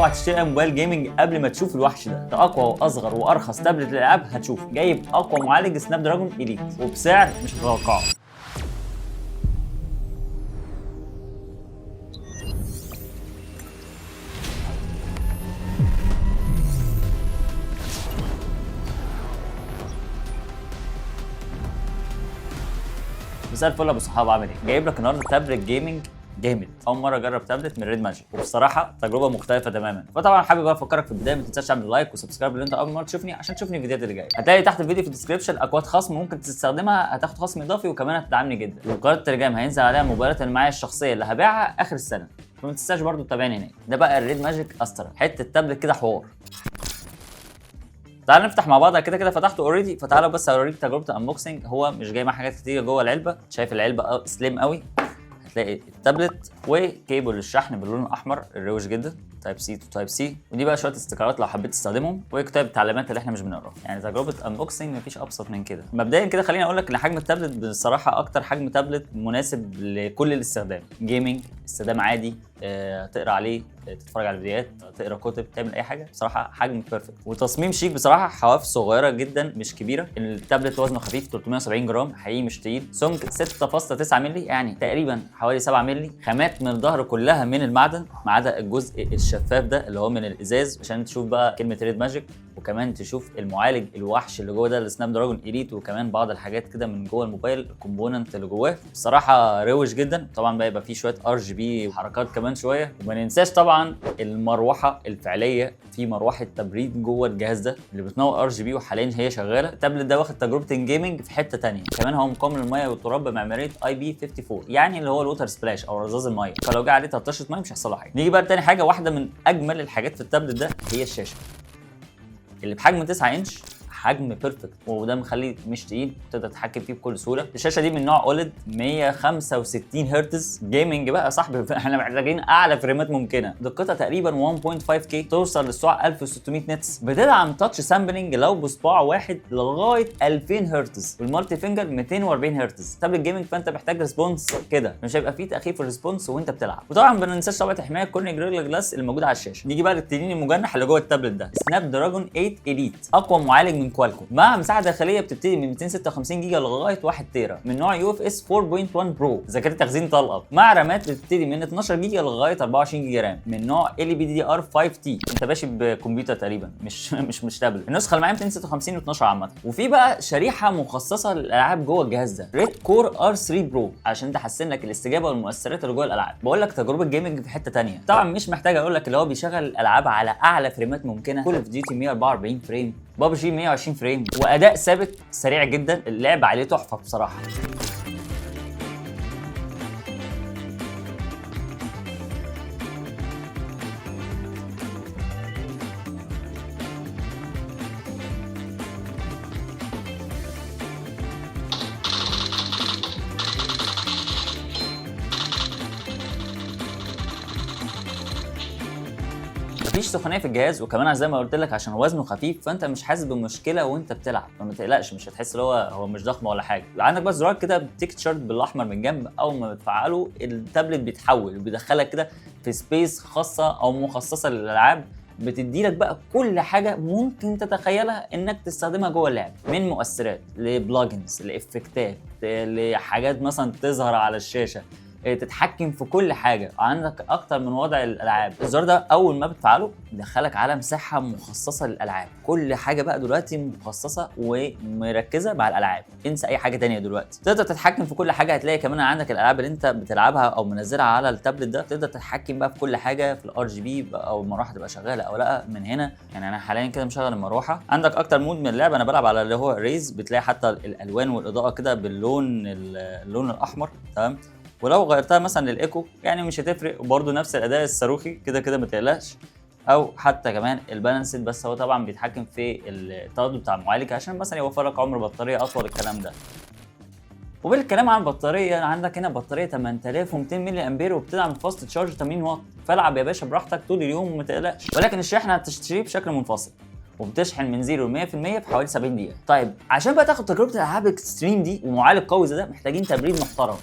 اوعى تشتري اي موبايل gaming قبل ما تشوف الوحش ده. ده اقوى واصغر وارخص تابلت للالعاب هتشوفه، جايب اقوى معالج Snapdragon Elite وبسعر مش هتتوقعه. مساء الفل يا ابو الصحاب، عامل ايه؟ جايب لك النهارده تابلت gaming جامد. اول مرة اجرب تابلت من RedMagic وبصراحة تجربه مختلفة تماما. فطبعا حابب افكرك في البداية ما تنساش تعمل like و subscribe لو انت اول مرة تشوفني عشان تشوفني الفيديوهات اللي جاية. هتلاقي تحت الفيديو في ال description اكواد خصم ممكن تستخدمها، هتاخد خصم اضافي وكمان هتدعمني جدا. وقناة التليجرام هينزل عليها الموبايلات اللي معايا الشخصية اللي هبيعها اخر السنة، فما تنساش برضو تتابعني هناك. ده بقى ال RedMagic Astra، حتة تابلت كده حوار. تعال نفتح مع بعض، كده كده فتحته already، فتعالوا بس اوريك تجربه ال unboxing. هو مش جاي مع حاجات كتير جوه العلبة، شايف العلبة slim قوي. هتلاقي التابلت وكيبل الشحن باللون الاحمر الروش جدا، type C to type C، ودي بقى شوية استيكرات لو حبيت تستخدمهم، وكتاب التعليمات اللي احنا مش بنقراها. يعني تجربه unboxing مفيش ابسط من كده. مبدئيا كده خليني اقول لك ان حجم التابلت بصراحة اكتر حجم تابلت مناسب لكل الاستخدام، gaming، استخدام عادي، تقرا عليه، تتفرج على فيديوهات، تقرا كتب، تعمل اي حاجة. بصراحة حجم perfect وتصميم شيك بصراحة، حواف صغيرة جدا مش كبيرة. التابلت وزنه خفيف 370 جرام، حقيقي مش تقيل. سمك 6.9 مللي، يعني تقريبا حوالي 7 مللي. خامات من الظهر كلها من المعدن ما عدا الجزء الشفاف ده اللي هو من الازاز، عشان تشوف بقى كلمة RedMagic، وكمان تشوف المعالج الوحش اللي جوه ده ال Snapdragon Elite، وكمان بعض الحاجات كده من جوه الموبايل، ال component اللي جواه بصراحة روش جدا. طبعا بقى يبقى فيه شوية RGB وحركات كمان شوية. وما ننساش طبعا المروحة الفعلية، في مروحة تبريد جوه الجهاز ده اللي بتنور RGB وحاليا هي شغالة. التابلت ده واخد تجربه ال gaming في حتة ثانية. كمان هو مقاوم للمية والتراب بمعماريه IP 54، يعني اللي هو ال water splash او رذاذ المية، فلو جه عليه تطشه مية مش هيحصل له حاجة. نيجي بقى لتاني حاجة، واحدة من اجمل الحاجات في التابلت ده هي الشاشة اللي بحجم 9 انش، حجم perfect، وده مخليه مش تقيل، تقدر تتحكم فيه بكل سهولة. الشاشة دي من نوع OLED 165 هرتز، gaming بقى يا صاحبي، احنا محتاجين اعلى فريمات ممكنة. دقتها تقريبا 1.5K، توصل للسرعه 1600 nits، بتدعم touch sampling لو بصباع واحد لغاية 2000 هرتز، وال multi finger 240 هرتز. تابلت gaming فانت محتاج response كده، مش هيبقى فيه تاخير في ال response وانت بتلعب. وطبعا ما ننساش طبقه الحماية Corning Gorilla Glass الموجودة على الشاشة. نيجي بقى للتنين المجنح اللي جوه التابلت ده، Snapdragon 8 Elite، اقوى معالج من Qualcomm، مع مساحة داخلية بتبتدي من 256 جيجا لغاية 1 تيرا، من نوع UFS 4.1 Pro، ذاكره تخزين طلقه، مع رامات بتبتدي من 12 جيجا لغاية 24 جيجا RAM، من نوع LPDDR 5 T. انت ماشي بكمبيوتر تقريبا، مش تابلت. النسخة اللي معايا 256 و12 عامة. وفي بقى شريحة مخصصة للالعاب جوه الجهاز ده، Redcore R3 Pro، عشان تحسن لك الاستجابة والمؤثرات اللي جوه الالعاب. بقول لك تجربه gaming في حتة ثانية. طبعا مش محتاج اقول لك اللي هو بيشغل الالعاب على اعلى فريمات ممكنة، Call of Duty 144 frame، PUBG 120 frame، واداء ثابت سريع جدا. اللعب عليه تحفة بصراحة. مفيش سخونيه في الجهاز، وكمان زي ما قلت لك عشان وزنه خفيف فانت مش حاسس بمشكلة وانت بتلعب، فما تقلقش مش هتحس ان هو مش ضخم ولا حاجة. عندك بس زرار كده texture بالاحمر من جنب، اول ما بتفعله التابلت بيتحول وبيدخلك كده في space خاصة او مخصصة للالعاب، بتدي لك بقى كل حاجة ممكن تتخيلها انك تستخدمها جوه اللعب، من مؤثرات ل plugins لافكتات لحاجات مثلا تظهر على الشاشة، تتحكم في كل حاجة. عندك اكتر من وضع للالعاب. الزرار ده اول ما بتفعله بيدخلك على مساحة مخصصة للالعاب، كل حاجة بقى دلوقتي مخصصة ومركزه مع الالعاب، انسى اي حاجة تانية دلوقتي. تقدر تتحكم في كل حاجة. هتلاقي كمان عندك الالعاب اللي انت بتلعبها او منزلها على التابلت ده، تقدر تتحكم بقى في كل حاجة، في ال RGB او المروحة تبقى شغالة او لا من هنا. يعني انا حاليا كده مشغل المروحة. عندك اكتر mode من اللعب، انا بلعب على اللي هو race، بتلاقي حتى الالوان والاضاءة كده باللون اللون الاحمر، تمام. ولو غيرتها مثلا لل eco يعني مش هتفرق، وبرده نفس الاداء الصاروخي كده كده ما تقلقش. او حتى كمان ال balanced، بس هو طبعا بيتحكم في التردد بتاع المعالج عشان مثلا يوفر لك عمر بطارية اطول، الكلام ده. وبالكلام عن البطارية، عندك هنا بطارية 8200 ملي امبير وبتدعم fast charge 80 واط، فالعب يا باشا براحتك طول اليوم وما تقلقش. ولكن الشحنة هتشتريه بشكل منفصل، وبتشحن من 0 ل 100% في حوالي 70 دقيقة. طيب عشان بقى تاخد تجربه الالعاب extreme دي ومعالج قوي زي ده، محتاجين تبريد محترم.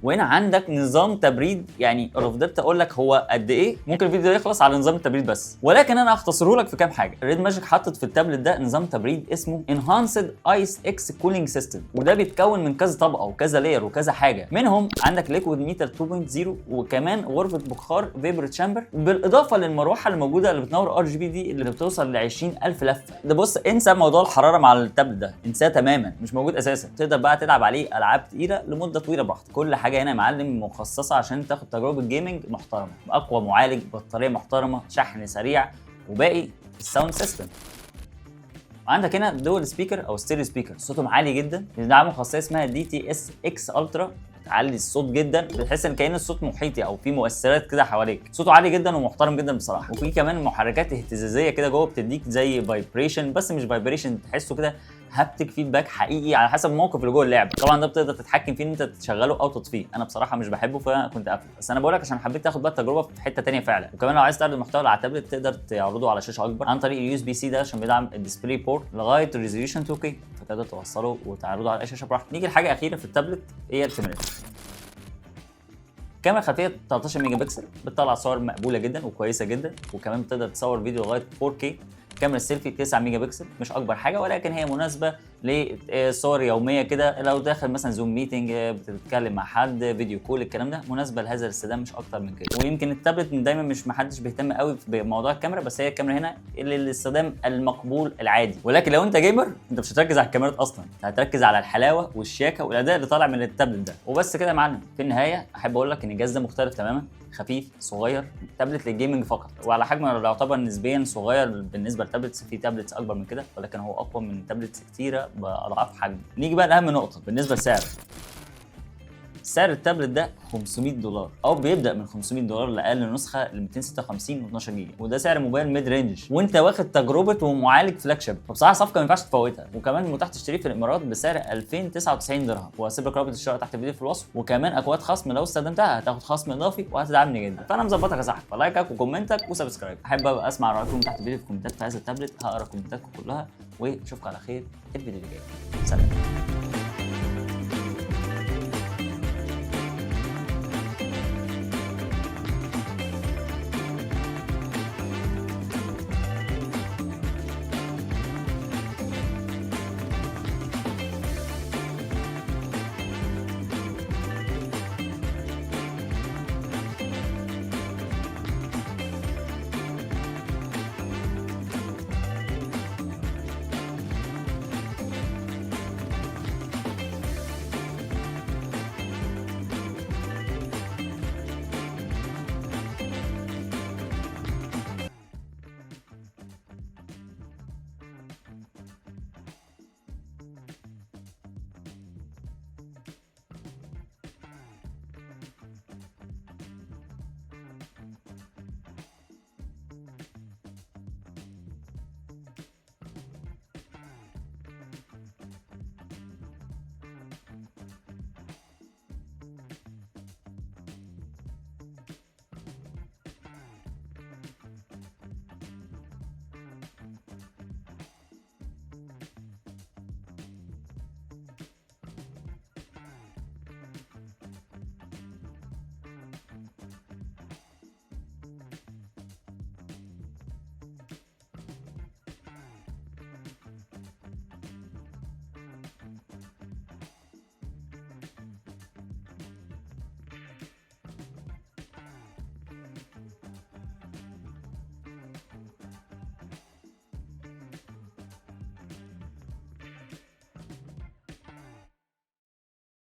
وهنا عندك نظام تبريد، يعني لو فضلت اقول لك هو قد ايه ممكن الفيديو يخلص على نظام التبريد بس، ولكن انا هختصره لك في كام حاجة. Red Magic حطت في التابلت ده نظام تبريد اسمه Enhanced IceX Cooling System، وده بيتكون من كذا طبقه وكذا layer وكذا حاجة، منهم عندك liquid metal 2.0 وكمان غرفة بخار vapor chamber، بالاضافة للمروحه اللي موجودة اللي بتنور RGB دي اللي بتوصل ل 20000 لفه. ده بص، انسى موضوع الحرارة مع التابلت ده، انساه تماما، مش موجود اساسا. تقدر بقى تلعب عليه العاب تقيلة لمدة طويلة براحتك. كل حاجة هنا يا معلم مخصصة عشان تاخد تجربه gaming محترمه، اقوى معالج، بطارية محترمه، شحن سريع، وباقي ال sound system. عندك هنا dual speaker او stereo speaker، صوتهم عالي جدا، بيدعموا خاصية اسمها DTS:X Ultra، بتعلي الصوت جدا، بتحس ان كأن الصوت محيطي او في مؤثرات كده حواليك. صوته عالي جدا ومحترم جدا بصراحه. وفي كمان محركات اهتزازيه كده جوه بتديك زي vibration، بس مش vibration، تحسه كده haptic feedback حقيقي على حسب الموقف اللي جوه اللعبة. طبعا ده بتقدر تتحكم فيه ان انت تشغله او تطفيه. انا بصراحة مش بحبه فكنت قافله، بس انا بقول لك عشان حبيت تاخد بقى التجربة في حتة ثانية فعلا. وكمان لو عايز تعرض المحتوى على التابلت تقدر تعرضه على شاشة اكبر عن طريق ال USB-C ده، عشان بيدعم ال DisplayPort لغاية resolution 2K، فتقدر توصله وتعرضه على اي شاشة براحتك. نيجي لحاجة اخيرة في التابلت، هي الكاميرات. الكاميرا الخلفية 13 ميجا بكسل، بتطلع صور مقبولة جدا وكويسة جدا، وكمان بتقدر تصور فيديو لغاية 4K. كاميرا السيلفي 9 ميجا بكسل، مش اكبر حاجة ولكن هي مناسبة لصور يومية كده، لو داخل مثلا Zoom meeting، بتتكلم مع حد video call، الكلام ده مناسبة لهذا الاستخدام مش اكتر من كده. ويمكن التابلت دايما مش محدش بيهتم قوي بموضوع الكاميرا، بس هي الكاميرا هنا للاستخدام المقبول العادي. ولكن لو انت gamer انت مش هتركز على الكاميرات اصلا، انت هتركز على الحلاوة والشياكه والاداء اللي طالع من التابلت ده. وبس كده يا معلم. في النهاية احب اقول لك ان الجهاز ده مختلف تماما، خفيف صغير، تابلت لل gaming فقط، وعلى حجم يعتبر نسبيا صغير بالنسبة ل tablets، في tablets اكبر من كده، ولكن هو اقوى من tablets كتيرة باضعاف حجمه. نيجي بقى لاهم نقطة بالنسبة لسعره. سعر التابلت ده $500، او بيبدا من $500 لاقل نسخه ل 256 و12 جيجا، وده سعر موبايل mid range، وانت واخد تجربه ومعالج flagship، فبصراحة صفقة ما ينفعش تفوتها. وكمان متاح تشتريه في الامارات بسعر 2099 درهم، وهسيب لك رابط الشراء تحت الفيديو في الوصف، وكمان اكواد خصم لو استخدمتها هتاخد خصم اضافي وهتدعمني جدا. فانا مظبطك يا صاحبي، ف like ك و comment ك و subscribe. احب ابقى اسمع رايكم تحت الفيديو في الكومنتات في هذا التابلت، هقرا كومنتاتكم كلها، واشوفكم على خير الفيديو اللي جاي. سلام.